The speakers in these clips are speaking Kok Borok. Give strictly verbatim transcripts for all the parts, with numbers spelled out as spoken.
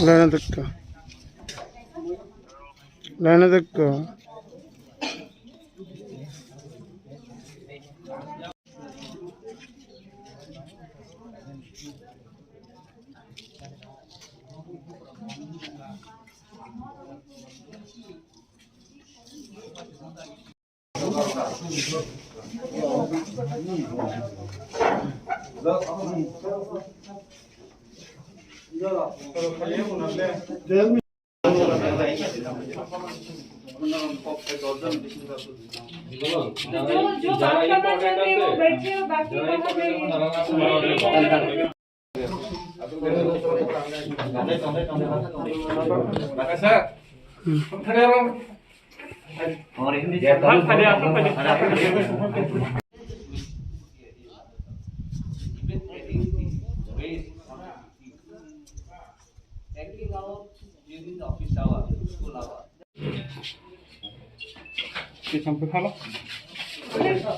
Lana dekka. Lana dekka. जो, जो काम कर रहे हैं, वो बैठे हो, बाकी वहाँ पे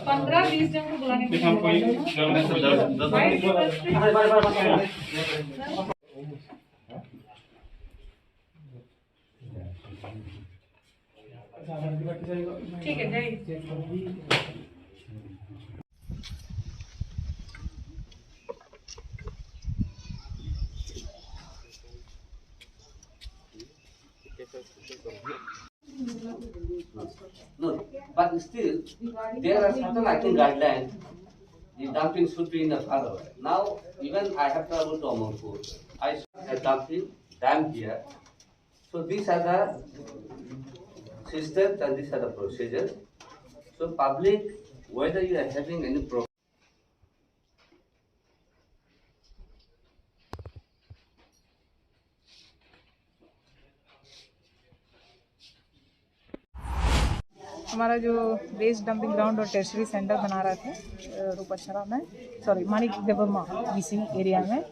पंद्रह बीस जन को बुलाने के लिए। ठीक है, जाइए। No, but still, there are certain, I think, guidelines. The dumping should be in a far away. Now, even I have traveled to Amarpur. I saw a dumping dam here. So these are the systems and these are the procedures. So public, whether you are having any problem, हमारा जो waste dumping ground और tertiary centre बना रहे थे, अ, रूपाछरा में, सॉरी, Manik Debbarma BC area में,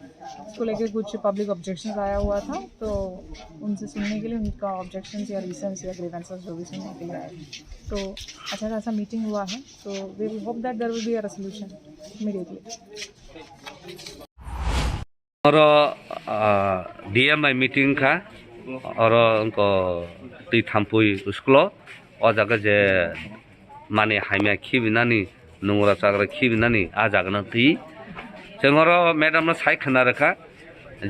उसको लेके कुछ पब्लिक ऑब्जेक्शंस आया हुआ था, तो उनसे सुनने के लिए, उनका ऑब्जेक्शंस या रीजंस या ग्रीवेंसेस जो भी सुनने के लिए आए। तो अच्छा खासा मीटिंग हुआ है, so we will hope that there will be a resolution immediately. Oro, ah, D M bai meeting kha, oro wngkha twi thampui school o, o jaga je mani hamya khibinani, nungra chagra khibinani, ah jaga no twi. Chwng oro madam no sai khna rwkha,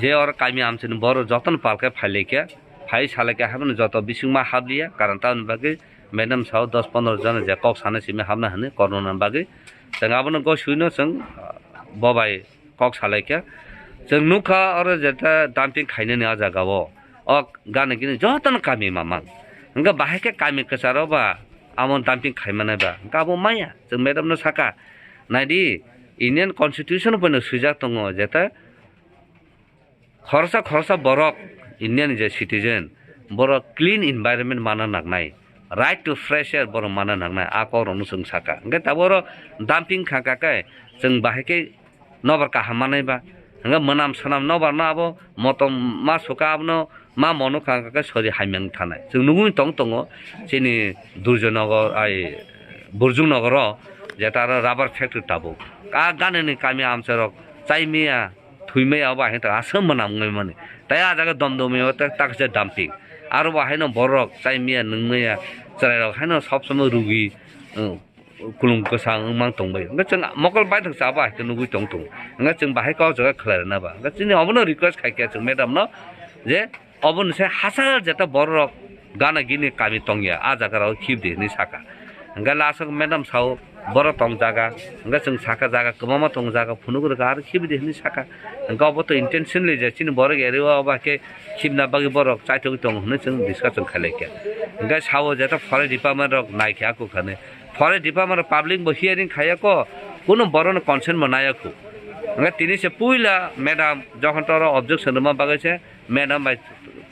je oro kami amchini borok jotono palkhe phailaikha, phai salaikha, haibano joto bisingma habliya, karon tamoni bagwi madam sao dos pondro jona je kok sana simi hapna hwnwi kornona bagwi. Chwng abono goswino chwng, ah, bobai kok salaikha. Chwng nukha oro jeta dumping khainani ah jagao. O gana gini jotono kami mamang. Hwnkhe bahai khe kami kwcharo ba amo dumping khaimanai ba. Hwnkhe abo maya. Chwng madam no saka, naidi, Indian Constitution bono swijak tongo jeta khoroksa khoroksa borok Indian je citizen, borok clean environment mana nangnai, right to fresh air borok mana nangnai, a kokrokno chwng saka. Hwnkhe tabuk oro dumping kha kha khe chwng bahai khe nobar kaham manai ba. Hwnkhe mwnam swnam nobar no abo motom ma suka abono ma mono kha kha khe sori hamya wng thanai. Chwng nugwi tong tongo chini Durjoy Nagar ai Burjung Nagar o jeta aro rubber factory tabuk. A ganani kami amchairok chai miya, thwi miya, obo hai aswk mwnam wngwi mani. Tai a jaga dom dom miya tak tak se dumping. Aro bo haino borok chai miya, nwng miya, chwrairok haino sob somoi rugi, kwlwng kwsang wngmang tongbai. Hwnkhe chwng mokol baithang cha abo hai khe nugwi tong tongo. Hwnkhe chwng bahai kok jaga khlai rwna ba. Hwnkhe chini obono request khai khe chwng madam no je oboni se hachal jeta borok gana gini kami tongya, a jaga rok khibdi hinwi saka. Hwnkhe last o madam sao borok tong jaga, hwnkhe chwng saka jaga kwbangma tong jaga phunuk rwkha aro khibdi hinwi saka. Hwnkhe obo to intentionally je chini borok area o ba khe khibna bagwi borok chaithogwi tongo hinwi chwng discussion khailai khe. Hwnkhe sao jeta forest department rok naikhe a kok thani. Forest department rok public bo hearing khaiya kho, kunu borok no consent bo naiya kho. Hwnkhe tini se puila madam jokhon toro objection rwma bagwi se madam bai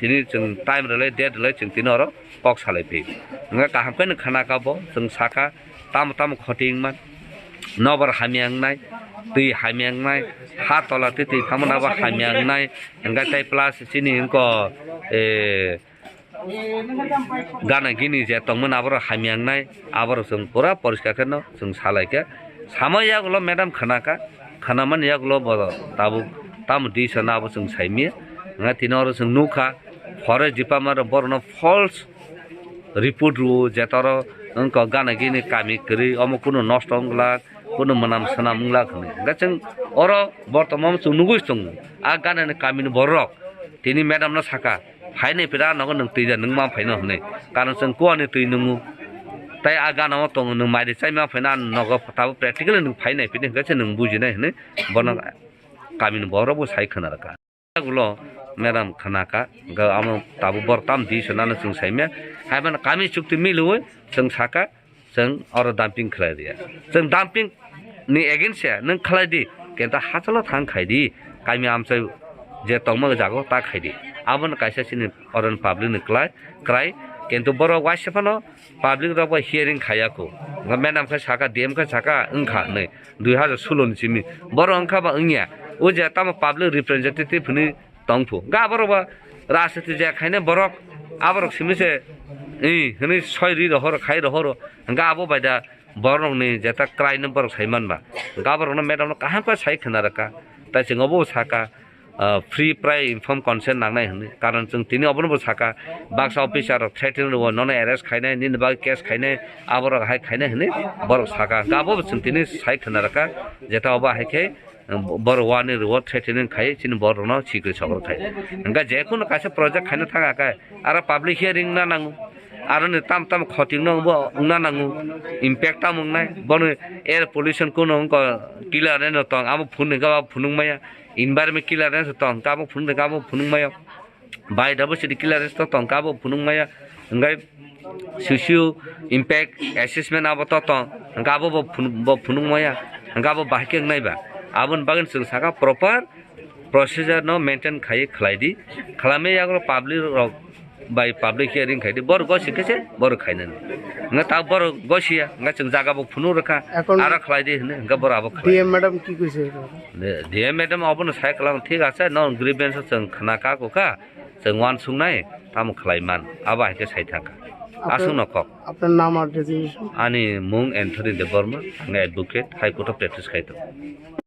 tini chwng time rwlai, date rwlai chwng tini oro kok salai phi. Hwnkhe kaham khe no khna kha bo, chwng sakha tamo tamo khoti wngman, nobar hamya wngnai, twi hamya wngnai, ha tola twi twi phamano abo hamya wngnai, hwnkhe tei plus chini wngkho, eh, gana gini je tongmani aborok hamya wngnai, aborok chwng pura poriskar khe no chwng salai khe. Samo yagulo madam khna kha, khnamani yagulo bo tabuk tamo di sana abo chwng saimya. Nga tini oro chwng nukha, forest department rok borokno false report rwo, je toro wngkha gana gini kami kwrwi, omo kunu nosto wngla, kunu mwnam swnam wngla hwnwi. Hwnkhe chwng oro bortoman chwng nugwi tongo, a gana ni kami ni borok tini madam no saka, "Phainai pira nogo nwng twi da nwng ma phaino," hwnwi. Karon chwng kuani twi nungo, tai a gana o tongo, "Nwng mai rwchai ma phaino, ang nogo tabuk practically nwng phainai phini hwnkhe se nwng bujinai," hwnwi bono kami ni borok bo sai khwna rwkha. Ulo madam khwnaka, hwnkhe amo tabuk borok tam di swnano chwng saimya. Haibano kami chukti milwi chwng saka, chwng oro dumping khlai rwya. Chwng dumping ni against se nwng khlai di, kenta hachalo thang khai di, kami amchai je tongma jago ta khai di. Abono kaisa chini oro ni public ni klai, krai, kintu borok waisa phano public rok bai hearing khaiya kho. Madam khe saka, D M khe saka, wngkha hwnwi, dui hazar solo ni simi. Borok wngkha ba wngya? O je tamo public representative hwnwi tongphu. Ga borok ba rajniti je khainai borok, aborok simi se, i, hwnwi soi ri rohoro, khai rohoro. Hwnkhe abo bai da borok ni jeta krai no borok sai man ba. Hwnkhe aborok no madam no kaham khe sai khwna rwkha. Tai chwng obo saka, ah, free prai inform consent nangnai hwnwi. Karon chwng tini obono bo saka, baksa officer rok threatening rwo, nono arrest khainai, nini bagwi case khainai, aborok hai khainai hwnwi borok saka. Hwnkhe abo bo chwng tini sai khwna rwkha, jeta obo hai khe, um, borok wani rwo threatening khai chini borok no sikri sokro khai. Hwnkhe je kunu kaisa project khaina thang khe aro public hearing na nango, aro ni tam tam khoting no bo wngna nango, impact tam wngnai, bono air pollution kunu wngkha clearance no tong, abo phunuk hwnkhe abo phunuk maya. Environment clearance tong, kabo phunuk de, kabo phunuk maya. Bai diversity clearance to tong, kabo phunuk maya. Hwnkhe socio impact assessment abo to tong, hwnkhe abo bo phunuk, bo phunuk maya. Hwnkhe abo bahai khe wngnai ba. Aboni bagwi chwng saka proper procedure no maintain khai khlai di. Khlai maya yago public rok bai public hearing khai di, borok gosi khe se borok khainani. Hwnkhe ta borok gosi ya, hwnkhe chwng jaga bo phunuk rwkha, Ekon aro khlai di hwnwi, hwnkhe borok abo khlai. D M madam ki koise? D M madam abono sai kwlamo, thik ache, no grievance chwng khna ka kukha, chwng uansuknai, tamo khlai man, abo hai khe sai thangkha. Apre-, Aswk no kok. Apnar naam aur designation? Ani mung Anthony Debbarma, ang advocate, High Court o practice khai tongo.